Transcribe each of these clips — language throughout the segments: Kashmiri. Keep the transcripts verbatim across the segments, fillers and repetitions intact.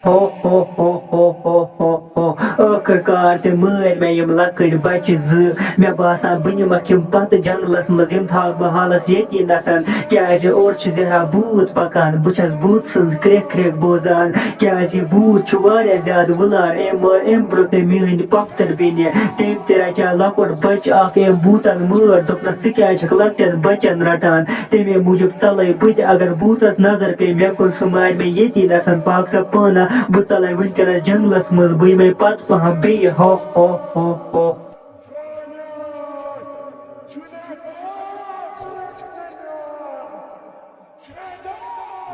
ہو ہو ہو ہو ہو ہو ہو۔ ٲخٕر کار تہِ مٲرۍ مےٚ یِم لۄکٕٹۍ بچہِ زٕ۔ مےٚ باسان بہٕ نِمکھ یِم پتہٕ جنگلس منٛز، یِم تھاوکھ بہٕ حالس ییٚتی نسن، کیازِ اورٕ چھِ زہرا بھوٗت پکان۔ بہٕ چھَس بھوٗت سٕنٛز کرٛٮ۪کھ کرٛٮ۪کھ بوزان، کیازِ یہِ بھوٗت چھُ واریاہ زیادٕ وُلار۔ أمۍ مٲر اَمہِ برٛونٛہہ تہِ میٛٲنۍ پۄپھ تہٕ بیٚنہِ، تٔمۍ تہِ رچیو لۄکُٹ بچہٕ اکھ۔ أمۍ بھوٗتن مٲر، دوٚپنس، "ژٕ کیازِ چھکھ لۄکٹٮ۪ن بچن رٹان؟" تمے موٗجوٗب ژلے بہٕ تہِ، اگر بھوٗتس نظر پیٚیہِ مےٚ کُن، سُہ مارِ مےٚ ییٚتی نسن۔ پاک سا پانہ، بہٕ ژلے وٕنکیٚنس جنگلس منٛز، بہٕ یِمے پتہٕ پہم بیٚیہِ۔ ہو ہو ہو ہو۔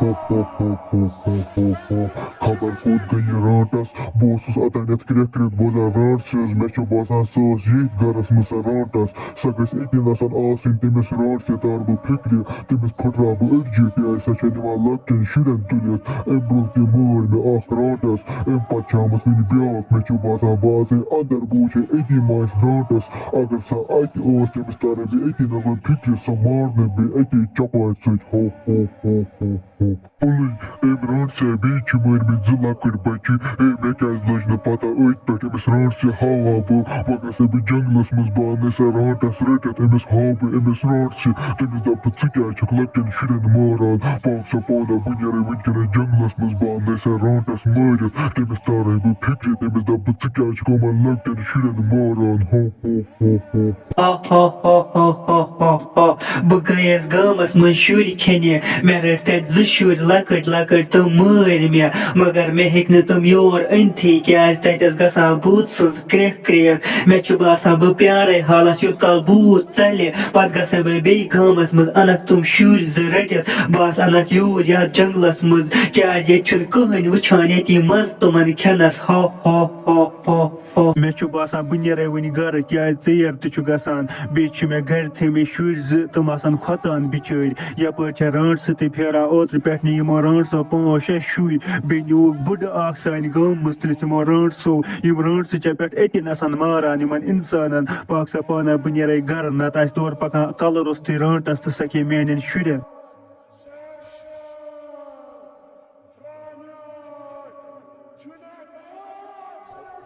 ہو ہو ہو ہو ہو ہو ہو۔ خبر کوٚت گٔے یہِ رانٛٹس؟ بہٕ اوسُس اوٚتانٮ۪تھ کرٛٮ۪کھ کرٛٮ۪کھ بوزان رانٛٹسہِ ہٕنٛز۔ مےٚ چھُ باسان سۄ ٲس ییٚتھۍ گرس منٛز سۄ رانٛٹس۔ سۄ گژھِ أتی نسن آسٕنۍ۔ تٔمِس رانٛٹسہِ تارٕ بہٕ فِکرِ، تٔمِس پھٕٹراوٕ بہٕ أڈجہِ، کیازِ سۄ چھےٚ نِوان لۄکٹٮ۪ن شُرٮ۪ن تُلِتھ۔ اَمہِ برٛونٛہہ تہِ مٲر مےٚ اکھ رانٛٹس، اَمہِ پتہٕ چھِ آمٕژ وٕنہِ بیٛاکھ۔ مےٚ چھُ باسان بہٕ آسہٕ ہے اندر، بہٕ وٕچھِ ہے أتی ما آسہِ رانٛٹس۔ اگر سۄ اتہِ ٲس، تٔمِس تارے بہٕ أتی نظر فِکرِ، سۄ مارنہٕ بیٚیہِ أتی چپاتہِ سۭتۍ۔ ہو ہو ہو ہو ہو۔ پُلٕے، أمۍ رانٛٹسہِ بیٚیہِ چھِ مٲرمٕتۍ زٕ لۄکٕٹۍ بچہِ۔ ہے، مےٚ کیٛازِ لٔج نہٕ پتہ أتھۍ پٮ۪ٹھ؟ أمِس رانٛٹسہِ ہاوہا بہٕ، وۄنۍ گژھٕ بہٕ جنگلس منٛز، بہٕ انہٕ سۄ رانٛٹس رٔٹِتھ، أمِس ہاوٕ بہٕ أمِس رانٛٹسہِ۔ تٔمِس دپہٕ بہٕ، "ژٕ کیٛازِ چھُکھ لۄکٹٮ۪ن شُرٮ۪ن ماران؟" پاک سا پانہ، بہٕ نیرے وٕنکیٚنس جنگلس منٛز، بہٕ انہٕ سۄ رانٛٹس مٲرِتھ۔ تٔمِس تارے بہٕ فِکرِ، تٔمِس دپہٕ بہٕ، "ژٕ کیٛازِ چھُکھ یِمن لۄکٹٮ۪ن شُرٮ۪ن ماران؟" ہو ہو ہو ہو۔ ہا ہا ہا ہا ہا ہا ہا۔ بہٕ گٔیَس گامَس منٛز شُرۍ کھیٚنہِ۔ مےٚ رٔٹۍ تَتہِ زٕ شُرۍ لۄکٕٹۍ لۄکٕٹۍ، تِم مٲرۍ مےٚ۔ مگر مےٚ ہیٚکۍ نہٕ تِم یور أنتھٕے، کیٛازِ تَتہِ ٲس گژھان بھوٗت سٕنٛز کرٛٮ۪کھ کرٛٮ۪کھ۔ مےٚ چھُ باسان، بہٕ پیارَے حالَس، یوٚت کال بھوٗت ژَلہِ۔ پَتہٕ گژھَے بہٕ بیٚیہِ گامَس منٛز، اَنَکھ تِم شُرۍ زٕ رٔٹِتھ۔ بہٕ آسہٕ اَنَکھ یوٗرۍ یَتھ جنٛگلَس منٛز، کیٛازِ ییٚتہِ چھُنہٕ کٕہٕنۍ وٕچھان ییٚتی مَزٕ تِمَن کھٮ۪نَس۔ ہا ہا ہا ہا۔ ہو۔ مےٚ چھُ باسان، بہٕ نیرے وۄنۍ گرٕ، کیازِ ژیر تہِ چھُ گژھان۔ بیٚیہِ چھِ مےٚ گرِ تھٲومٕتۍ شُرۍ زٕ، تِم آسن کھۄژان بِچٲرۍ۔ یپٲرۍ چھےٚ رانٛٹسہٕ تہِ پھیران، اوترٕ پٮ۪ٹھ نی یِمو رانٛٹسو پانٛژھ شےٚ شُرۍ۔ بیٚیہِ نیوٗکھ بٕڈٕ اکھ سانہِ گامہٕ منٛز تُلِتھ یِمو رانٛٹسو۔ یِم رانٛٹسہٕ چھےٚ پٮ۪ٹھ أتی نسن ماران یِمن انسانن۔ پاک سا پانہ، بہٕ نیرے گرٕ، نتہٕ آسہِ تورٕ پکان کلہٕ روٚستُے رانٛٹس تہٕ سۄ کھیٚیہِ میانٮ۪ن شُرٮ۪ن۔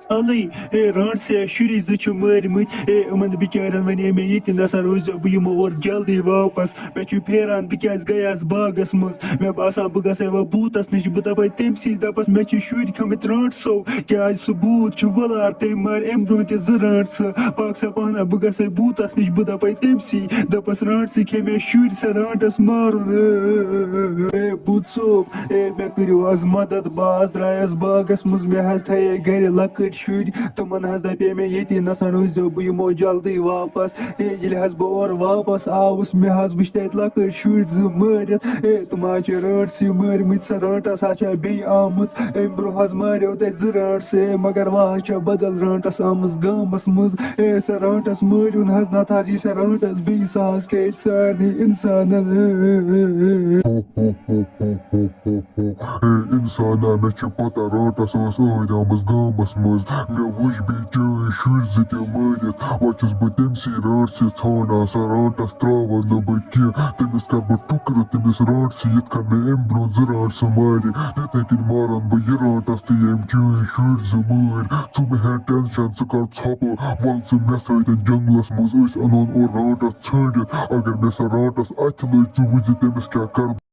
الٕے، اے رانٛٹسیا، شُری زٕ چھِ مٲرمٕتۍ۔ اے، یِمن بِچارٮ۪ن وَنے مےٚ، ییٚتہِ نسا روٗزِو، بہٕ یِمو اورٕ جلدی واپس۔ مےٚ چھُ پھیران، بہٕ کیٛازِ گٔیاس باغس منٛز؟ مےٚ باسان، بہٕ گژھے وۄنۍ بھوٗتس نِش، بہٕ دَپے تٔمۍ سٕے، دَپس، مےٚ چھِ شُرۍ کھٔمٕتۍ رانٛٹسو، کیٛازِ سُہ بھوٗت چھُ وۄلار، تٔمۍ مارِ اَمہِ برٛونٛہہ تہِ زٕ رانٛٹسہٕ۔ پاک سا پانہ، بہٕ گژھے بھوٗتس نِش، بہٕ دَپے تٔمۍ سٕے، دَپس، رانٛٹسٕے کھے مےٚ شُرۍ، سا رانٛٹس مارُن۔ اے، اے، بھوٗت صٲب، اے، مےٚ کٔرِو آز مدد، بہٕ آز درٛایس باغس منٛز، مےٚ حظ تھایے گرِ لۄکٕٹۍ شُرۍ، تِمن حظ دپے مےٚ، ییٚتی نسا روٗززیو، بہٕ یِمو جلدی واپس۔ اے، ییٚلہِ حظ بہٕ اورٕ واپس آوُس، مےٚ حظ وٕچھ تتہِ لۄکٕٹۍ شُرۍ زٕ مٲرِتھ۔ اے، تِم حظ چھِ رانٛٹسٕے مٲرمٕتۍ، سۄ رانٛٹس حظ چھےٚ بیٚیہِ آمٕژ۔ امہِ برٛونٛہہ حظ ماریو تتہِ زٕ رانٛٹس، اے، مگر وۄنۍ حظ چھےٚ بدل رانٛٹس آمٕژ گامس منٛز۔ اے، سۄ رانٛٹس مٲرِو نہٕ حظ، نتہٕ حظ یی سۄ رانٛٹس بیٚیہِ، سۄ حظ کھیٚیہِ سارنٕے انسانن۔ ہو، ہو، ہو، ہو۔ اے انسانا، مےٚ چھِ پتہ، رانٛٹس ٲس ٲدۍ آمٕژ گامس منٛز۔ مےٚ وٕچھ بیٚیہِ چٲنۍ شُرۍ زٕ تہِ مٲرِتھ۔ وۄنۍ چھُس بہٕ تٔمسٕے رانٛٹسہِ ژھانٛڈان، سۄ رانٛٹس ترٛاوَن نہٕ بہٕ کینٛہہ۔ تٔمِس کَرٕ بہٕ ٹُکرٕ، تٔمِس رانٛٹسہِ، یِتھ کٔنۍ مےٚ اَمہِ برٛونٛہہ زٕ رانٛٹسہٕ مارِ، تِتھَے کٔنۍ مارَن بہٕ یہِ رانٛٹس تہٕ ییٚمۍ چٲنۍ شُرۍ زٕ مٲرۍ۔ ژٕ مہٕ ہےٚ ٹٮ۪نشَن، ژٕ کَر ژھۄپہٕ، وَل ژٕ مےٚ سۭتۍ جنٛگلَس منٛز، أسۍ اَنون اورٕ رانٛٹس ژھٲنٛڈِتھ۔ اگر مےٚ سۄ رانٛٹس اَتھِ لٔج، ژٕ وٕچھ زِ تٔمِس کیٛاہ کَرٕ۔